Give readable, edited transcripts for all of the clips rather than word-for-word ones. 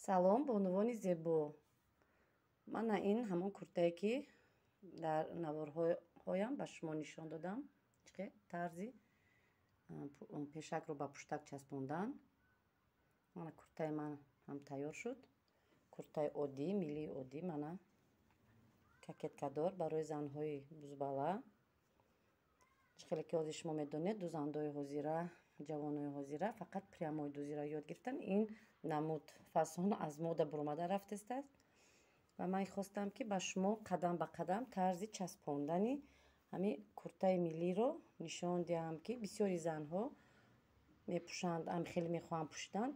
Салом, бонувони зебо. Мана ин ҳамон куртае, ки дар наворҳоям ба шумо нишон додам. Чӣ тарзи пешакро ба пуштак часпондан. Мана куртаи ман ҳам тайёр шуд. Куртаи оддӣ, миллии оддӣ, мана кокеткадор барои занҳои бузбала. Чӣ хеле ки ҳозир шумо медонед, дузандаҳои ҳозира, ҷавонои ҳозира фақат прямой дузиро ёд гирифтан. Ин намуд фасон аз мода буромада рафтааст ва ман хостам, ки ба шумо қадам ба қадам тарзи часпондани ҳамин куртаи миллиро нишон диҳам, ки бисёри занҳо мепӯшанд, ам хеле мехоҳанд пӯшидан,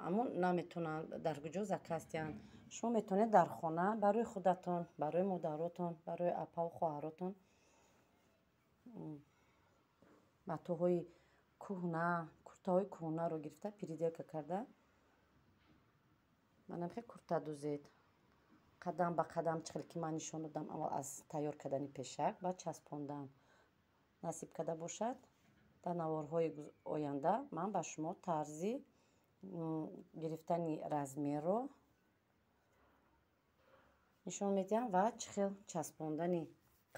аммо наметавонанд дар куҷо заказ диҳанд. Шумо метавонед дар хона барои худатон, барои модаротон, барои апаву хоҳаротон матоъҳои кӯҳна, куртаҳои кӯҳнаро гирифта, переделка карда, манам хел курта дузед. Қадам ба қадам, чӣ хеле ки ман нишон додам, аввал аз тайёр кардани пешак ба часпондан. Насиб карда бошад, дар наворҳои оянда ман ба шумо тарзи гирифтани размерро нишон медиҳам ва чӣ хел часпондани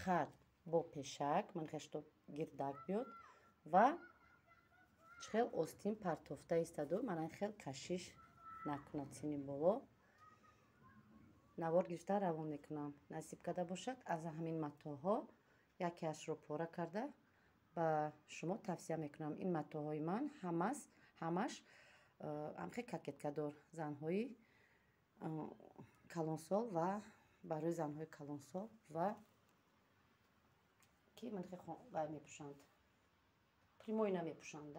қад бо пешак, ман хешто гирдак биёд, ва чӣ хел остин партофта истоду мана хел кашиш накунад сини боло. Навор гирифта равон мекунам. Насиб карда бошад, аз ҳамин матоъҳо якеашро пора карда ба шумо тавсия мекунам. Ин матоъҳои ман ҳамаш ҳамхел кокеткадор, занҳои калонсол ва барои занҳои калонсол ва ки вай мепӯшанд, прямой намепӯшанд.